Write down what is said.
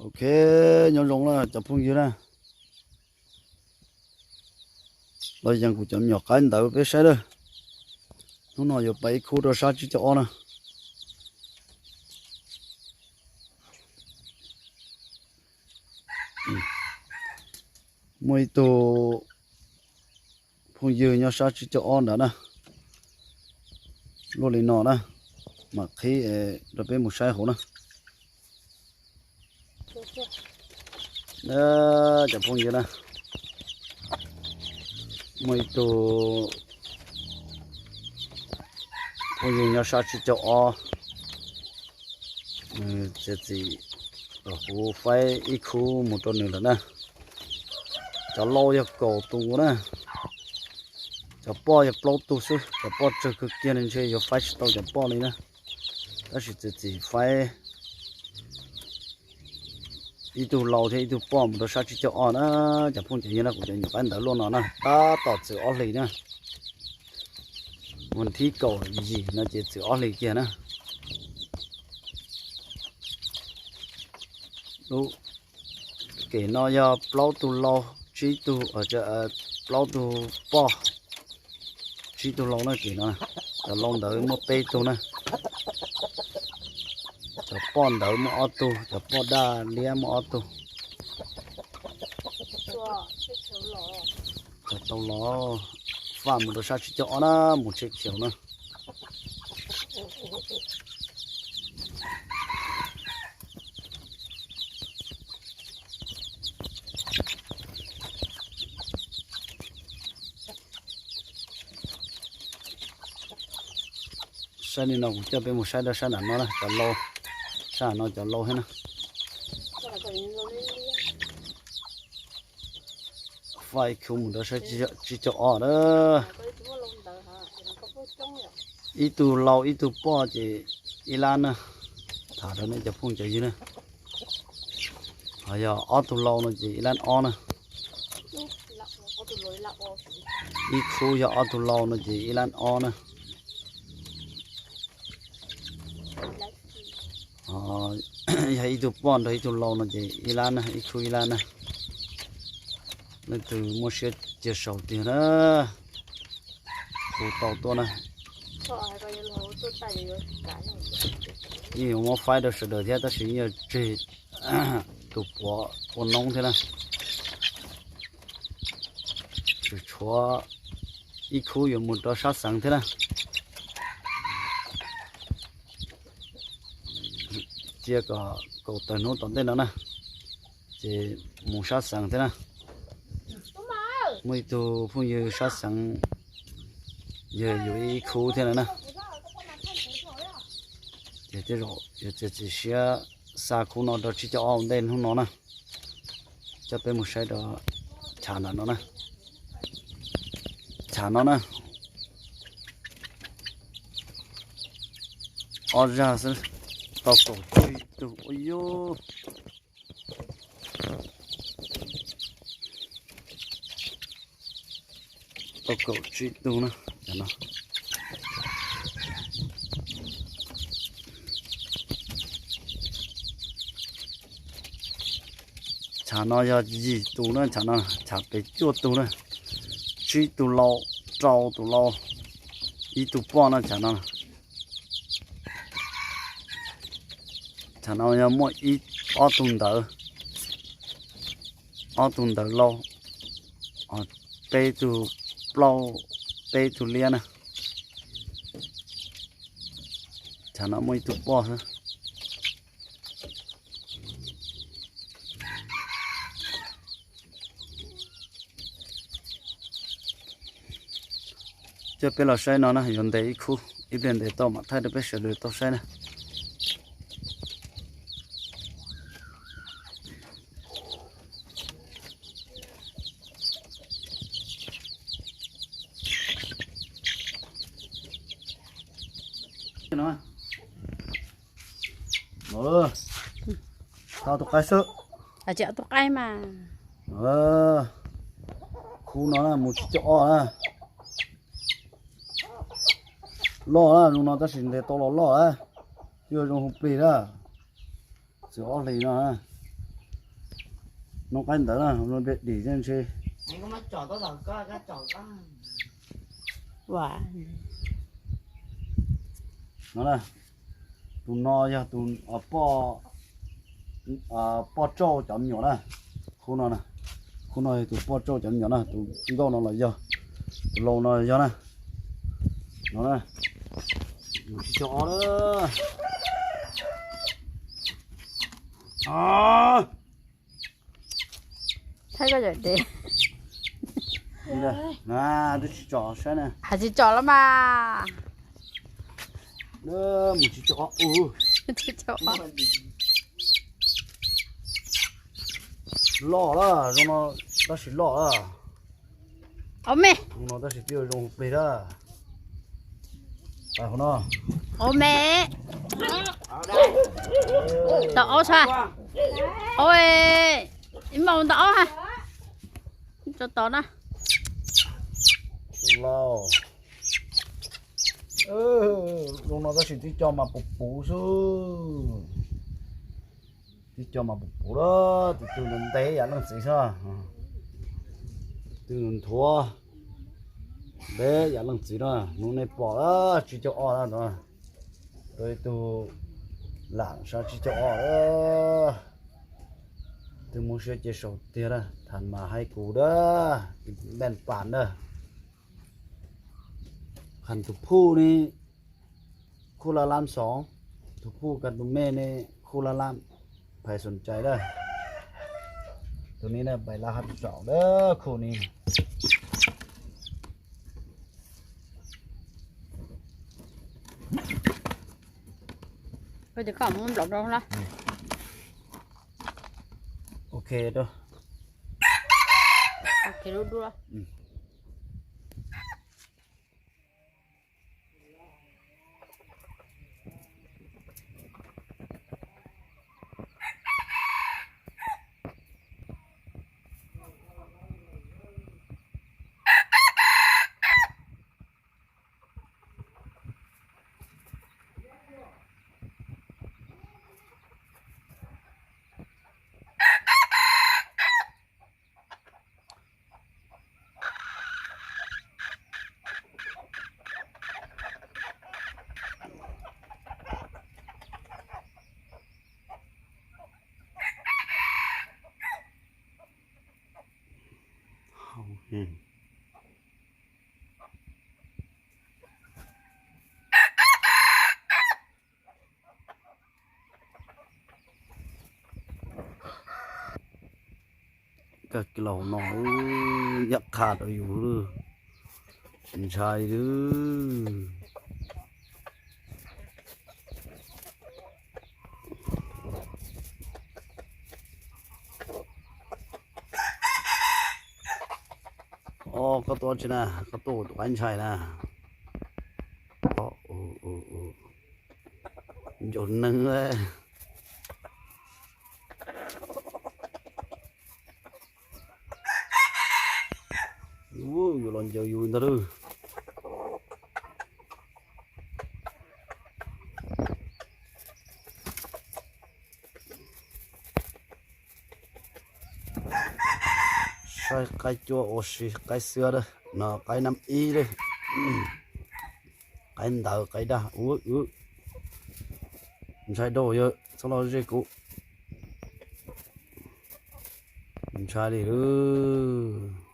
Ok, nyob zoo na cov phooj ywg na. Los yees kuv cov me nyuam qaib ntawd peb saib lawm. Hnub no yuav pais ib khub rau sab tsib caug ob na. Muaj ib tug phooj ywg nyob sab tsib caug ob ntawd na. Luaj li no na, mam qhib rau peb mus saib hauv na. Cov phooj ywg na, muaj ib tug phooj ywg nyob sab tsib caug ob, nws txiav txim kom kuv faib ib khub mus rau nws lawm na. Cov lau yog kaum tus na, cov poj yog plaub tug xwb, cov poj tsawg kawg kiag li ntshe yuav faib tsis tau cov poj li na. Tab sis txiav txim faib ib tug lau thiab ib tug poj mus rau sab tsib caug ob na. Cov phooj cov ywg na, kuv cov me nyuam qaib ntawd luaj no na, tab tom txwm ob hlis na. Mus thib kaum yim no ces txwm ob hlis kiag na. Lub kem no yog plaub tug lau, tsib tug, plaub tug poj, tsib tug lau na kem no. Cov lau ntawd muaj peb tug na. Cov poj ntawd muaj ob tug, cov poj daj liab muaj ob tug. Cov tau los faj mus rau sab tsib caug ob na, mus tsheb khiaus na. Saib li no kuv coj peb mus saib rau sab nram no na, cov lau, sab nram no cov lau thiab na. Faj ib khub mus rau sab tsib caug ob na. Ib tug lau ib tug poj ces ib lab na. Tham rau nej cov phooj cov ywg na. Ho yog ob tug lau no ces ib lab ob na. Ib khub yog ob tug lau no ces ib lab ob na. Yog ib tug poj nrog ib tug lau no ces ib lab na, ib khub ib lab na. Leej twg muaj siab cia sau tiag na, hu tau tuaj na. Yeej yuav muab faib rau sawv daws thiab tab sis yeej yog tseg tus puav ua noob thiab na. Tseem tshuav ib khub yuav mus rau sab xeev thiab na. Cia kom kaum tawm hnub tom ntej no na, ces mus sab xeev thiab na. Muaj ib tug phooj ywg sab xeev yog yuav ib khub thiab na. Ces tej zaum yuav txiav txim siab xa khub no rau tsib caug ob ua ntej hnub no na. Coj peb mus saib rau chav nram no na. Chav no na, ob zaj xwb, tau kaum tsib tug ua yug. Tau kaum tsib tug na, cov no. Chav no yog yim tus na, chav no chav pem cuaj tug na. Tsib tug lau, rau tus lau, ib tug poj na chav no. Chav no yog muaj ib, ob tug ntawd, ob tug ntawd lau, peb tug plaub, peb tug liab na. Chav no muaj ib tug poj xwb. Coj peb los saib no na, yuav ntes ib khub, ib pliag ntes tau mam thaij rau peb sawv daws tau saib na. Tau tus qaib xwb. Tsis tau tus qaib mas. Khub no na mus tsib caug ob na. Loj na, zoo no tab sis ntes tau los loj na. Twb zoo hu plig na. Txwm ob hlis no na. Noj qaib ntawd na, no dim dim ntshe. No na, tus no yog tus poj, poj tsauj cov me nyuam na. Khub no, khub no yog tus poj tsauj cov me nyuam na, tus nkauj no los yog, tus laus no yog na. No na, mus tsis tau ob na. Twb tsis tsom saib na. Hais tsis tsom los mas. Mus tsis tsom ob. Loj lawm, zoo no tab sis loj lawm. Ob me. Zoo no tab sis twb zoo plig lawm. Ob me. Tau ob tshaj. Ob, ib mos ntau ob ha. Tso tod na. Zoo no tab sis tib co mas puv puv xwb. Tib co mas puv puv lawm, tus twg ntev yam leej txiv xwb. Tus twg nthuav ntev yam leej txiv na, hnub nej pom lawm tsib caug ob na. Rau ib tug lam sab tsib caug ob lawm. Twg muaj siab ces sau tiag na, tham mas hais kuv na, npaj pas na. Qhov tus phuj ne, khu la lam xov, tus phuj ka tus me ne, khu la lam, phais xom cai na. Tus ni na, pai la hab zaum na, khu ni. Koj ces koj mus nplaum rau na. Ok rau. Ok, dub dub. Koj kiag los no, yam qha rau yus, ntshai li. Os, koj tuaj tsi na, koj tuaj tus qaib ntshai na. Ncaus neeg. Yuav los ncaws yus ntag lauj. Saib qaib cuab ua si, qaib xwb na, no qaib nab ib li. Qaib ntawd qaib dag, ntshai rau yawg txhob los ze kuv. Ntshai li lauj.